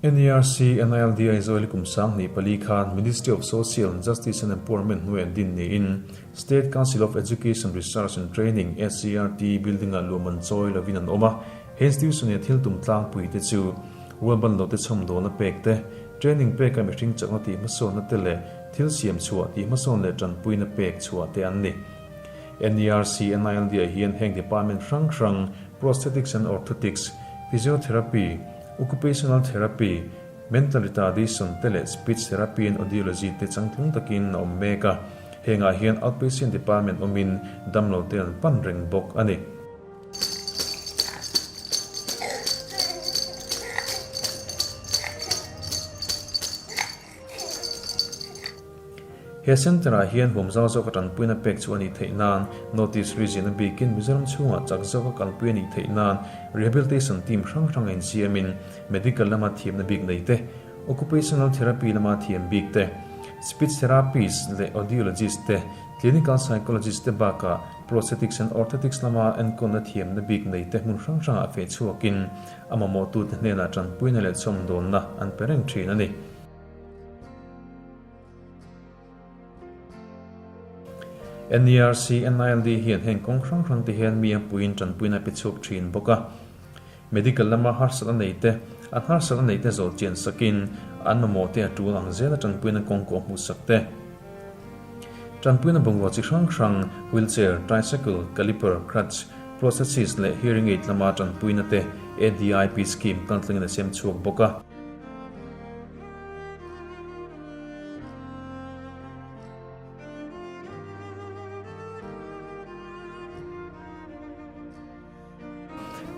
NERC NILD Aizawl hi kum 24 khan Ministry of Social Justice and Empowerment hnuaiah din niin State Council of Education Research and Training, SCERT, building-ah luahman chawi lovin an awm a. He institution-i a thil tum tlangpui te chu rualban lote chhawmdawlna pek te, training peka mihring chakna tih hmasawnna te leh thil siam chhuah tih hmasawn leh tanpuina pek chhuah te an ni. NERC NILD-ah hian heng department hrang hrang Prosthetics and Orthotics, Physiotherapy, Occupational Therapy, Mental Retardation te leh Speech Therapy and Audiology te changtlung takin a awm mek a, hengah hian Outpatient Department awmin damlo te an pan reng bawk a ni. He Centre-ah hian huamzau zawka tanpuina pek chu a nih theih nan North East Region a bikin Mizoram chhungah chak zawka kalpui a nih theih nan Rehabilitation Team hrang hrang a insiamin Medical lama thiamna bik nei te, Occupational Therapy lama thiam bik te, Speech Therapist leh Audiologist te, Clinical Psychologist te bakah Prosthetics and Orthotics lama enkawlna thiamna bik nei te hmun hrang hrangah feh chhuakin a mamawhtute hnenah tanpuina leh chhawmdawnna an pe reng thin a ni. NERC, NILD hian heng kawng hrang hrang te hian mi a puiin tanpuina a pe chhuak thin bawk a. Medical lama harsatna nei te, an harsatna nei te zawh chian sakin an mamawh te a tul ang zela tanpuina kawng kawh hmuh sak te. Tanpuina bungrua chi hrang hrang, wheelchair, tricycle, caliper, crutch, prosthesis leh hearing aid lama tanpuina te ADIP scheme kaltlangin a sem chhuak bawk a.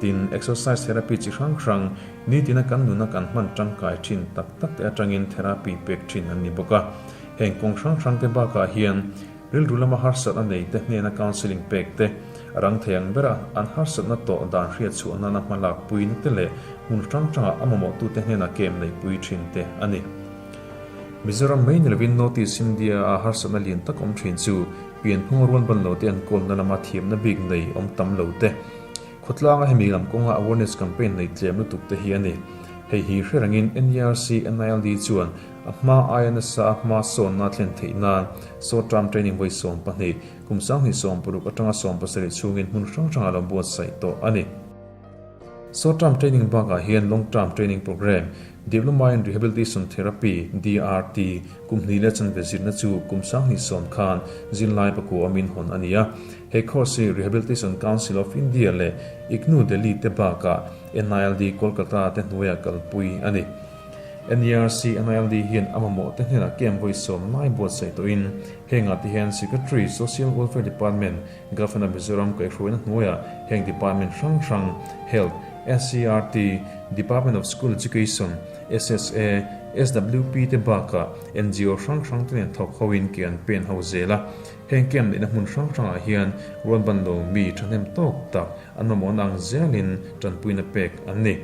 Tin, exercise therapy chi hrang hrang, nitina kan nuna kan hman tangkai thin tak tak te atangin therapy pek thin an ni bawk a. Heng kawng hrang hrang te bakah hian rilru lama harsatna nei te hnena counselling pek te, a rang thei ang bera an harsatna tawh dan hriat chhuah nana hma lakpuina te leh hmun hrang hrangah a mamawhtute hnena kem neihpui thin te a ni. Mizoram mai ni lovin North East India a harsatna lian tak awm thin chu pianphung rual ban lo te an kawlna lama thiamna bik nei awm tam lo te, khawtlanga hemi lam kawnga awareness campaign nei tlem lutuk te hi a ni. Hei hi hre rengin NERC NILD chuan a hma aia nasa a hma sawnna thlen theih nan short term training vawi 12, kum 2016 atanga 17 chhungin hmun hrang hrangah lo buatsaih tawh a ni. Short term training bakah hian long term training programme, Diploma in Rehabilitation Therapy, DRT, kum hnih leh chanve zirna chu kum 2010 khan zirlai pakua awmin hawn a ni a. He course hi Rehabilitation Council of India leh IGNOU Delhi te bakah NILD Kolkata te hnuaiah kalpui a ni. NERC NILD hian a mamawh te hnenah camp vawi sawm lai buatsaih tawhin hengah te hian Secretary, Social Welfare Department, Governor Mizoram kaihhruaina hnuaiah heng department hrang hrang, Health, SCERT, Department of School Education, SSA, SWP te bakah NGO hrang hrang te nen thawk hoin ke an pen ho zel a. Heng camp neihna hmun hrang hrangah hian rualban lo mi thahnem tawk tak an mamawhna ang zelin tanpuina pek an ni.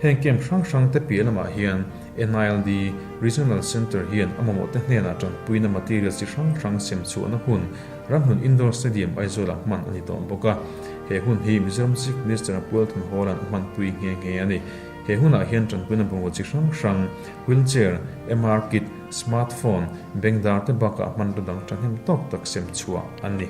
Heng camp hrang hrang te piah lamah hian NILD Regional Centre hian a mamawhte hnenah tanpuina material chi hrang hrang sem chhuahna hun Ramhlun Indoor Stadium Aizawlah hman a ni tawh bawk a. He hun hi Mizoram Chief Minister Pualthun Hall-a'n a hmanpui nghe nghe a ni. He hunah hian tanpuina bungraw chi hrang hrang, wheelchair, MR kit, smartphone, bengdar te bakah hmanraw dang thahnem tawk tak sem chhuah a ni.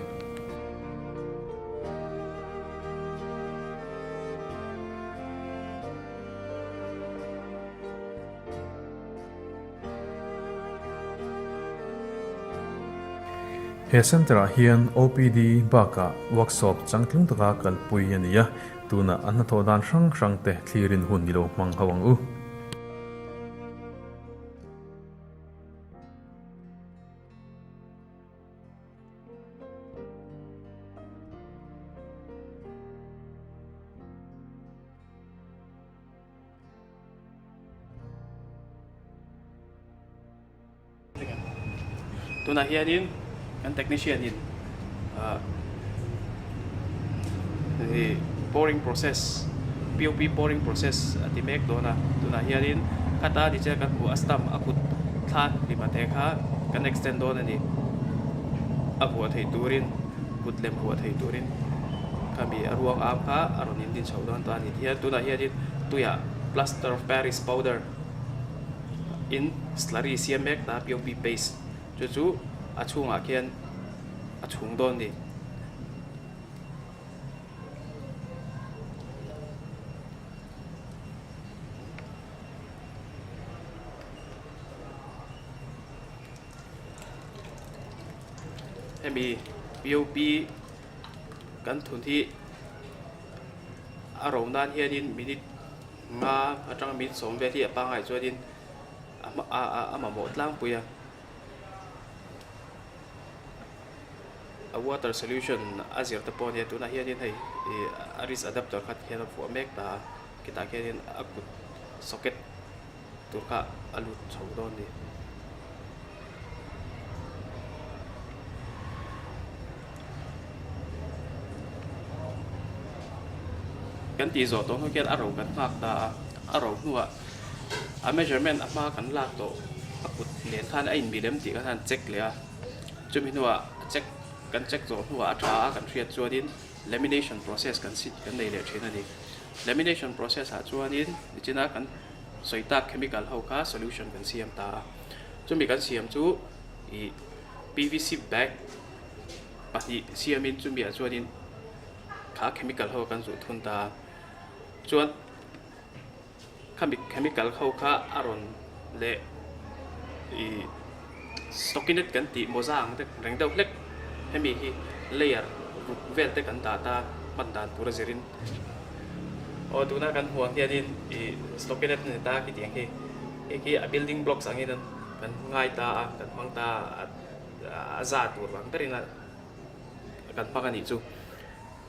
He centre ah hian OPD bakah workshop changtlung taka kalpui a ni a, tunah an hnathawh dan hrang hrang te thlirin hun i lo hmang ho ang u. Tunah hianin kan technician in ah hei pouring process pop pouring process a ti mek dawn a tunah hianin khata ni chiah kan hmuh a stump a kut thla hlima te kha kan extend dawn a ni a vuah theih turin kut lem vuah theih turin khami a ruang am kha a rawn in din chhoh dawn ta a ni tihian tunah hianin tuiah. Plaster of Paris powder in slurry siam mek ta pop paste chu chu a chhungah khian a chhung dawn a ni. Hemi pop kan thun hi a ro nan hianin minute nga atanga minute sawm vel hi a pangngai chuanin a mamawh tlangpui a. A water solution a zir te pawh ania tunah hianin hei ih a wrist adapter kha ti hian a vuah mek ta a khitah khianin a kut socket tur kha a lut chho dawn a ni. Kan tih zawh tawh hnu khian a ro kan nghak ta a a ro hnuah a measurement a hma kan lak tawh a kut nen khan a inmil em tih kha khan check leh a. Chumi hnuah check kan check zawh hnuah a tha a kan hriat chuanin lamination process kan si kan nei leh thin a ni. Lamination process ah chuanin nichina kan sawi tak chemical ho kha solution kan siam ta a. Chumi kan siam chu ih PVC bag pahnih siamin chumi ah chuanin kha chemical ho kan zuh thun ta a. Chuan. Khami chemical ho kha a rawn leh ih stockinette kan tih mawza ang te reng deuh hlek hemi hi layer ruk vel te kan dah ta hman dan tur a zirin aw tuna kan hmuh ang hianin ih stockinette a ni ta khitiang hi hei khi a building blocks angin an kan ngai ta a kan hmang ta a a za tur vang berin a kan hmang a nih chu.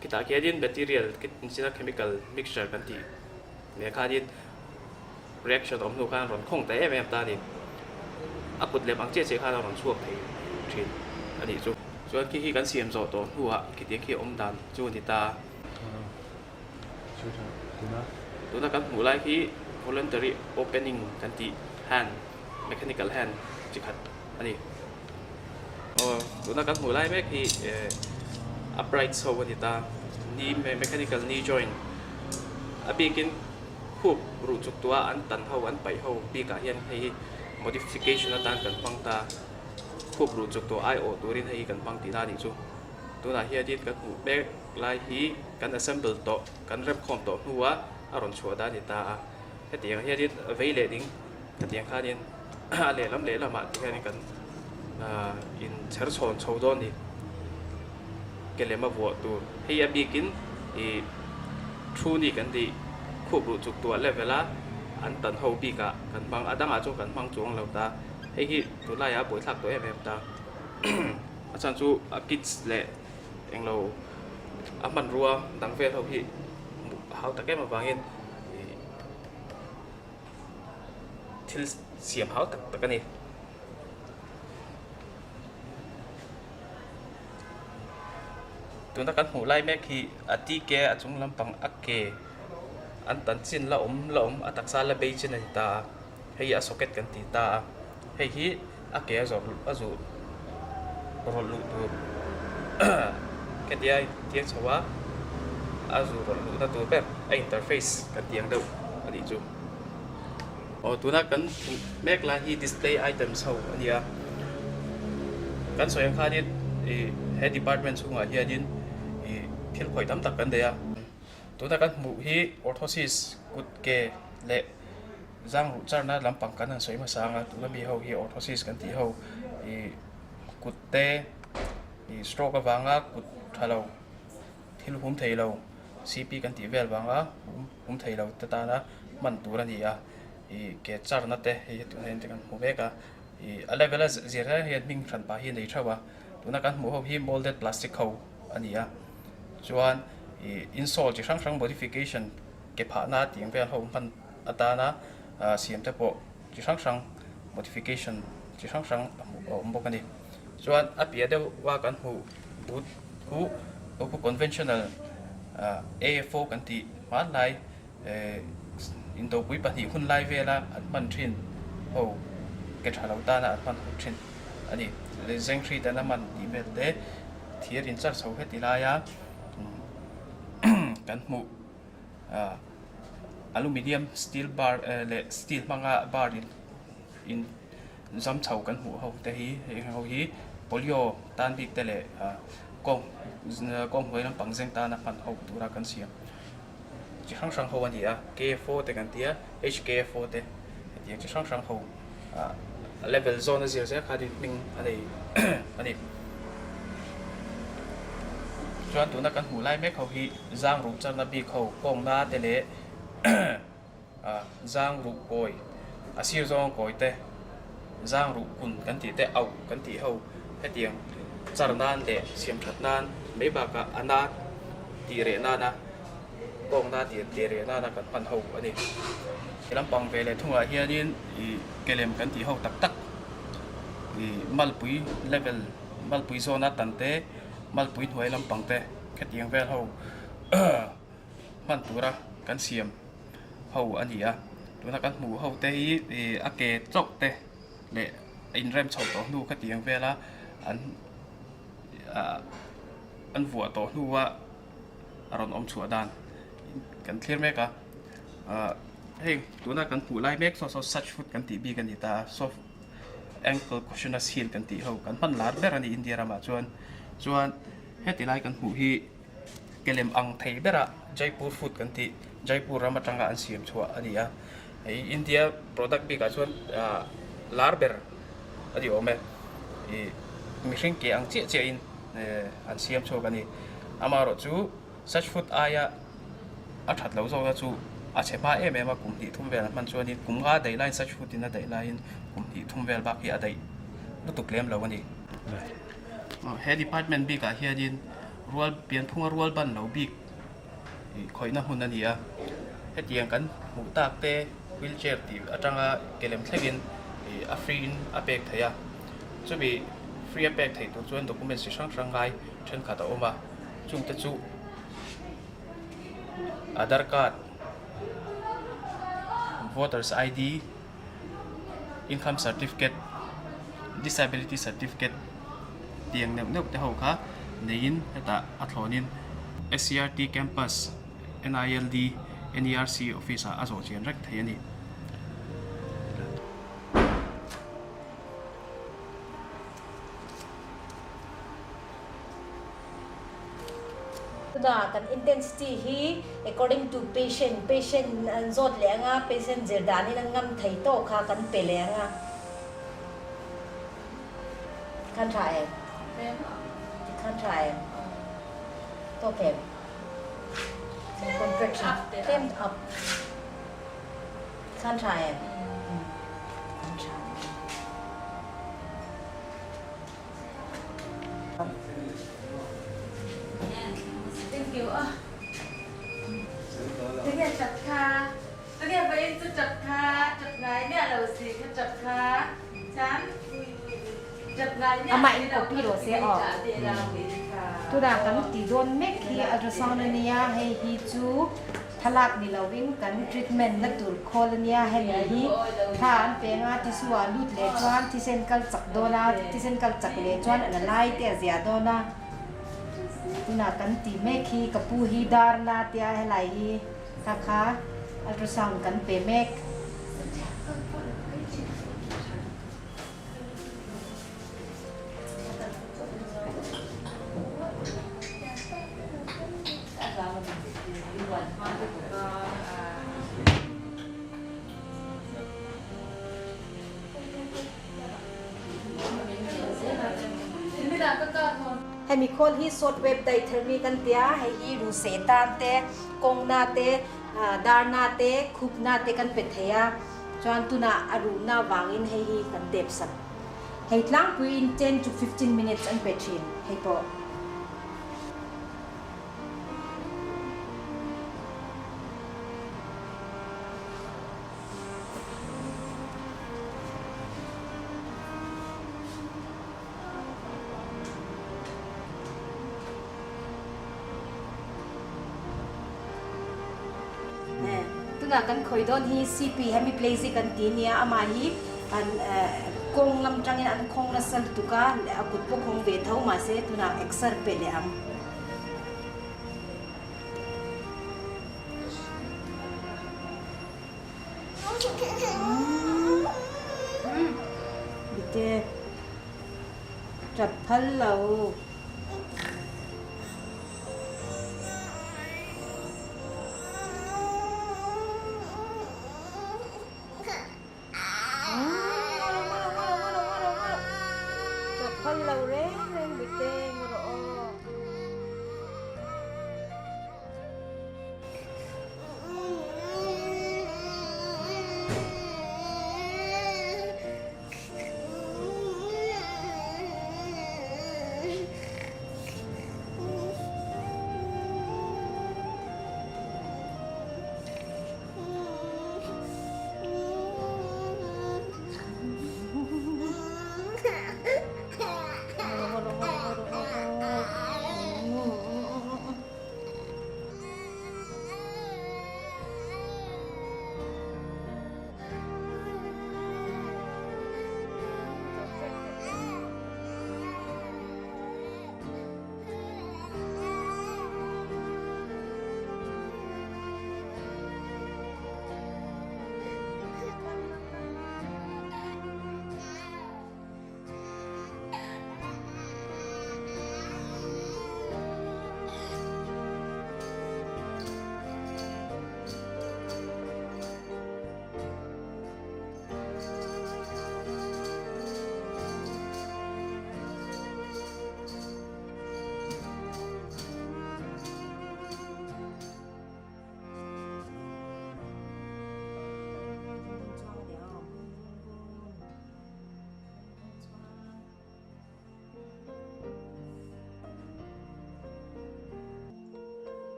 Khitah khianin material china chemical mixture kan tih leh khanin reaction awm hnu khan rawn khawng ta em em ta a ni. A kut lem ang chiah chiah khan a rawn chhuak thei thin a nih chu. Chuan khi hi kan siam zawh tawh hnuah khitiang khi awm dan chu a ni ta. Tuna kan hmuh lai hi voluntary opening kan tih hand, mechanical hand chi khat a ni. Aw tuna kan hmuh lai mek hi eh upright chho a ni ta knee mechanical knee joint a bikin khup ruh chuk tua an tan ho an paih ho bikah hian hei hi modification atan kan hmang ta khup ruh chuk tua aiawh turin hei hi kan hmang tihna a nih chu tunah hianin kan hmuh mek lai hi kan assemble tawh kan remkhawm tawh hnua a rawn chhuah dan a ni ta a hetiang hianin vei leh ding hetiang khanin. A lehlam lehlamah te hianin kan ahh inchher chhawn chho dawn a ni. Ke lem a vuah tur hei a bikin ih thu ni kan tih khup ruh chuk tuah level a an tan ho bikah kan hmang a dangah chuan kan hmang chuang lo ta hei hi tunlaiah a buaithlak tawh em em ta a chhan chu a kits leh englo a hmanrua dang vel ho hi hau tak em avangin ih. Thil siam hau tak tak a ni. Tuna kan hmuh lai mek hi a ti ke a chung lampang a ke an tan chin la awm la awm a taksa la bei chin a ni ta a hei hi a socket kan ti ta a hei hi a ke a zawrh a zuh rawlh luh tur hetia tiang chho a a zuh rawlh luhna tur ber a interface kan tih ang deuh a nih chu. Aw tuna kan hmuh mek lai hi display items ho a ni a kan sawi ang khanin ih he department chhungah hianin ih thil khawih tam tak kan nei a tuna kan hmuh hi orthosis kut ke leh zang ruh charna lampang kan han sawi hmasa ang a tuna mi ho hi orthosis kan tih ho ih kut te ih stroke avanga kut tha lo thil hum thei lo cp kan tih vel vanga hum thei lo te tana hman tur a ni a ih ke charna te hei hi tunah hian kan hmu mek a ih a level a zir hian hian hming hran pah hi a nei theuh a tuna kan hmuh ho hi molded plastic ho a ni a chuan ih insole chi hrang hrang modification ke phahna tih ang vel ho hman atana ah siam te pawh chi hrang hrang modification chi hrang hrang a hmuh a awm bawk a ni chuan a piah deuh a kan hmuh boot khu khu conventional ah A_F_O kan tih hmanlai eh indopui pahnih hun lai vela an hman thin ho ke tha lo tana an hman hut thin a ni zenghrui tana man tih vel te thir in char chho heti laia kan hmuh ah. Aluminium steel bar leh steel hmanga bar in in zam chho kan hmuh ho te hi heng ho hi polio tan bik te leh kawng kawng hnuai lampang zeng tana hman ho tura kan siam chi hrang hrang ho a ni a K four te kan ti a H K four te hetiang chi hrang hrang ho ah level zawn a zir zel khanin hming a nei a ni chuan tuna kan hmuh lai mek ho hi zang ruh charna bik ho kawngna te leh ah zang ruh kawi a sir zawng kawi te zang ruh kun kan tih te auh kan tih ho hetiang char nan leh siam that nan mai bakah a na tih reh nana kawngna tih tih reh nana kan hman ho a ni. He lampang ve leh thungah hianin ih ke lem kan tih ho tak tak ih malpui level malpui zawna tan te malpui hnuai lampang te khetiang vel ho hman tura kan siam ho a ni a tuna kan hmuh ho te hi ih a ke chauh te leh a inrem chho tawh hnu khatiang vela an ah an vuah tawh hnua a rawn awm chhuah dan kan thlir mek a ah heng tuna kan hmuh lai mek saw saw such foot kan tih bik a ni ta a soft ankle cushioners heel kan tih ho kan hman lar ber a ni India ramah chuan chuan heti lai kan hmuh hi. Ke lem ang thei berah Jaipur food kan tih Jaipur ram atanga an siam chhuah a ni a, hei India product bikah chuan ah lar ber a ni awm e, ih mihring ke ang chiah chiahin eh an siam chhuak a ni. Amaherawh chu such food aia a that loh zawkna chu a chhe hma em em a, kum hnih thum vel an hman chuanin kum nga daih laiin such food in a daih laiin kum hnih thum vel bak hi a daih lutuk lem lo a ni. He department bikah hianin rual pianphunga rual ban lo bik ih khawihna hmun a ni a hetiang kan hmuh tak te wheelchair tih atanga ke lem thlengin ih a free in a pek theih a chumi free a pek theih tur chuan documents chi hrang hrang ngai thenkhat a awm a chungte chu Aadhar card voters I_D income certificate disability certificate tiang neuh neuh te ho kha neiin hetah a thlawnin S_C_R_T campus N_I_L_D N_E_R_C office ah a zawh chian reng thei a ni. Tunah kan intensity hi according to patient, patient an zawt leh anga patient zir danin an ngam thei tawh kha kan pe leh anga khan tha em? Tikhan tha em? Tawk em? Contraction tlem up tikhan tha em? Tikhan tha. Amah in copy rawh se aw. Tunah kan ti dawn mek hi ultrasound a nia, hei hi chu thlalak ni lovin kan treatment na tur khawl a nia, hemi hi thla an peng a, tissue ah lut leh chuan thisen kal chak dawn a, thisen kal chak leh chuan a la lai te a zia dawn a. Tunah kan ti mek hi ka pu hi dar na tia helai hi kha kha ultrasound kan pe mek. Hemi khawl hi short wave diathermy kan tia, hei hi ruhseh tan te, kawngna te, darna te, khupna te kan pe thei a. Chuan tunah a ruhna avangin hei hi kan tep sak. Hei tlangpuiin ten to 15 minutes an pe thin hei pawh. Tunah kan khawi dawn hi CP hemiplegic an ti nia, amah hi an kawng lam tangin an khawng nasa lutuk a, a kut pawh khawng ve tho mahse tunah exer pe leh ang. Bite tap phal lo. Tap phal lo reng reng Bite ngaw rawh aw.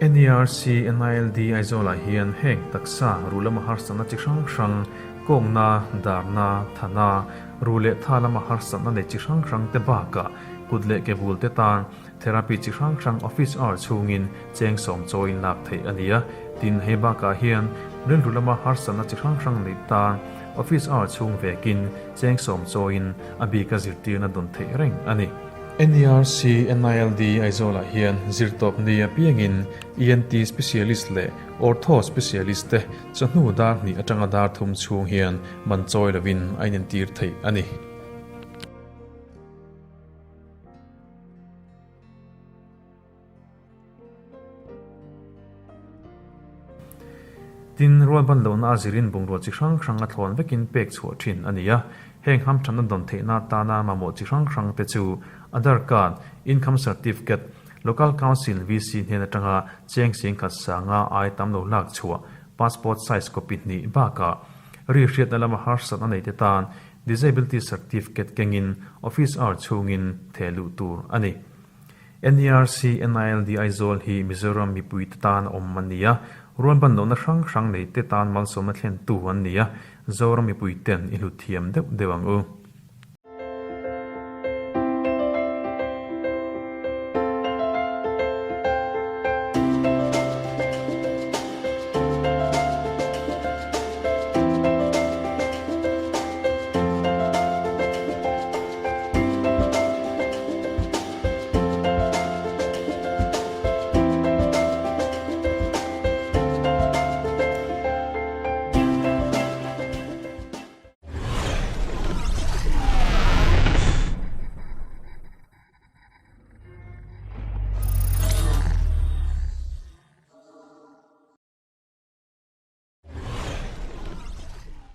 NERC NILD Aizawlah hian heng taksa ruh lama harsatna chi hrang hrang. Kawngna, darna, thana, ru leh tha lama harsatna nei chi hrang hrang te bakah kut leh ke bul te tan therapy chi hrang hrang office hour chhungin cheng sawm chawiin lak theih a ni a. Tin, hei bakah hian rilru lama harsatna chi hrang hrang nei tan office hour chhung vekin cheng sawm chawiin a bika zirtirna dawn theih reng a ni. NERC NILD Aizawlah hian zirtawp ni apiangin ENT Specialist leh Ortho Specialist te chawhnu dar hnih atanga dar thum chhung hian man chawi lovin a inentir theih a ni. Tin, rualban lohna a zirin bungrua chi hrang hrang a thlawn vekin pek chhuah thin a ni a. Heng hamthanna dawn theihna atana mamawh chi hrang hrang te chu Aadhaar Card, Income Certificate, Local Council VC hnen atanga cheng singkhat sanga ai tam lo lak chhuah, Passport size copy hnih bakah ri hriatna lama harsatna nei te tan Disability Certificate kengin Office hour chhungin theh luh tur a ni. NERC NILD Aizawl hi Mizoram mipui te tan a awm an ni a, rualban lohna hrang hrang nei te tan malsawmna thlentu an ni a, Zoram mipui ten i hlut thiam deuh deuh ang u.